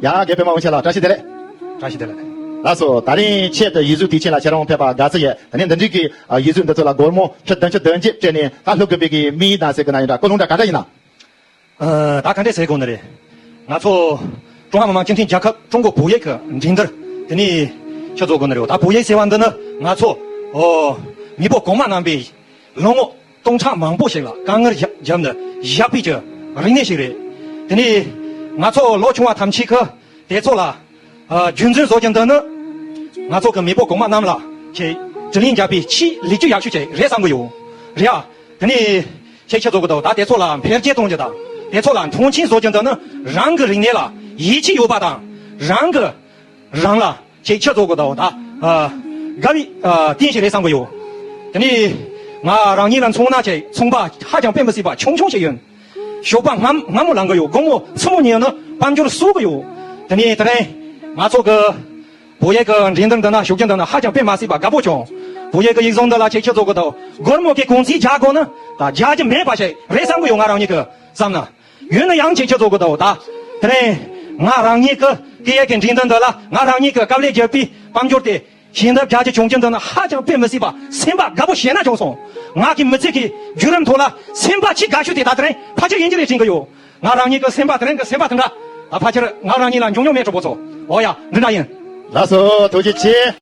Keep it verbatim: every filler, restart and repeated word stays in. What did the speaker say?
ཡ། རྒན་པད་མ་དབང་ཆེན་ལགས། བཀྲ་ཤིས་བདེ་ལེགས། བཀྲ་ཤིས་བདེ་ལེགས། ལགས་སོ། ད་རིང་ཆེད་དུ་ཡིག་གཟུགས་དུས་ཆེན་ལ་ཁྱེད་རང་ཕེབས་པ་དགའ་ཚོར་ཡོད། ད་ནི་འདི་འདྲའི་གི་ཡིག་གཟུགས་འདི་ཚོ་ལ་སྒོར་མོ་ཁྲི་བདུན་ཅུ་བདུན་བརྒྱད་སྤྲད་ནས་ད་སློབ་དགོས་པའི་གི་དམིགས་ཡུལ་དང་ཟེར་གི་ན་ཡིན་ད། ཀུན་སློང་འདྲ་ག་འདྲ་ཡིན་ན། ཨ། ད་ག་འདྲས་ཟེར་དགོས་ནི་རེད། ང་ཚོ་ཀྲུང་ཧྭ་མི་དམངས་སྤྱི་མཐུན་རྒྱལ་ཁབ་ཀྲུང་གོ་བོད་ཡིག་གི་འགྲན་བསྡུར་དེ་ནས་ཁྱེད་ཚོ་དགོས་ནི་རེད། ད་བོད་ཡིག་ཟེར་བ་འདི་ནི་ང་ཚོ་ཨོ་མེས་པོ་གོང་མ་རྣམ་པས་ལོ་ངོ་སྟོང་ཕྲག་མང་པོ་ཞིག་ལ་དཀའ་ངལ་བརྒྱབ་ནས་བཞག་པའི་གི་རིག་གནས་ཤིག་རེད། དེ་ནས་ང་ཚོ་ལོ་ཆུང་བ་ཐམས་ཅད་ཀྱིས་དེ་ཚོ་ལ་ཨ་རྒྱུན་འཛིན་བཟོ་རྒྱུ་འདི་ནི་ང་ཚོ་གི་མེས་པོ་གོང་མ་རྣམས་ལ་ཁྱེད་དྲིན་ལན་འཇལ་བའི་ཆེས་ལེགས་སྐྱེས་ཡག་ཤོས་ཅིག་རེད་བསམ་གི་ཡོད། རེད་ཨ། དེ་ནས་ཁྱེད་ཁྱེད་ཚོ་གི་ད་དེ་ཚོ་ལ་འཕེལ་རྒྱས་གཏོང་རྒྱུ་དང་དེ་ཚོ་ལ་མཐོང་ཆེན་བཟོ་རྒྱུ་འདི་ནི་རང་གི་རིག་གནས་ལ་ཡིད་ཆེས་ཡོད་པ་དང་རང་གི་རང་ལ་ཁྱེད་ཁྱེད་ཚོ་གི་ད་ད་ཨ་དགའ་བའི་ཨ་རྟེན་ཞིག་རེད་བསམ་གི་ཡོད། དེ་ནས་ང་རང་ཉིད་ལ་མཚོན་ན་ཁྱེད་ཚོང་པ་ཧ་ཅང་དཔེ་མི་སྲིད་པ་ཆུང་ཆུང་ཞིག་ཡིན། ཞོགས་པ་སྔ་སྔ་མོ་ལངས་གི་ཡོད། དགོང་མོ་མཚན་མོ་ཉལ་ན་དཔལ་འབྱོར་གསོག་གི་ཡོད། དེ་ནས་དེ་རིང་ང་ཚོ་གི་བོད་ཡིག་གི་འགྲན་བསྡུར་འདི་ན་ཞུགས་རྒྱུ་འདི་ན་ཧ་ཅང་དཔེ་མ་སྲིད་པ་དགའ་པོ་བྱུང་། བོད་ཡིག་གི་ཡིག་ཚང་འདི་ལ་ཁྱེད་ཁྱེད་ཚོ་གི་ད་སྒོར་མོ་གི་གུང་ཚིགས་རྒྱག་དགོས་ན་ད་རྒྱག་རྒྱུ་མེད་པ་ཞིག་རེད་བསམ་གི་ཡོད། ང་རང་ཉིད་གི་བསམ་ན། ཡིན་ན་ཡང་ཁྱེད་ཁྱེད་ཚོ་གི་ད་ད་དེ་རིང་ང་རང་ཉིད་གི་སྐད་ཡིག་གི་འགྲན་བསྡུར་འདི་ལ་ང་རང་ཉིད་གི་དཀའ་ལས་བརྒྱབ་པའི་དཔལ་འབྱོར་དེ་ཞལ་འདེབས་རྒྱག་རྒྱུ་བྱུང་རྒྱུ་འདི་ནི་ཧ་ཅང་དཔེ་མི་སྲིད་པ་སེམས་པ་དགའ་པོ་ཞེ་ན་བྱུང་སོང་། ང་གི་མི་ཚེ་གི་བརྒྱུད་རིམ་ཐོག་ལ་སེམས་པ་ཆེས་དགའ་ཤོས་དེ་ད་དེ་རིང་ཕལ་ཆེར་ཡིན་གྱི་རེད་དྲན་གི་ཡོད། ང་རང་ཉིད་ཀྱི་སེམས་པ་དེ་རིང་གི་སེམས་པ་དེ་འདྲ་ད་ཕལ་ཆེར་ང་རང་ཉིད་ལ་འབྱུང་མྱོང་མེད་གྲོགས་པོ་ཚོ། འོ་ཡ། འདི་འདྲ་ཡིན། ལགས་སོ། ཐུགས་རྗེ་ཆེ།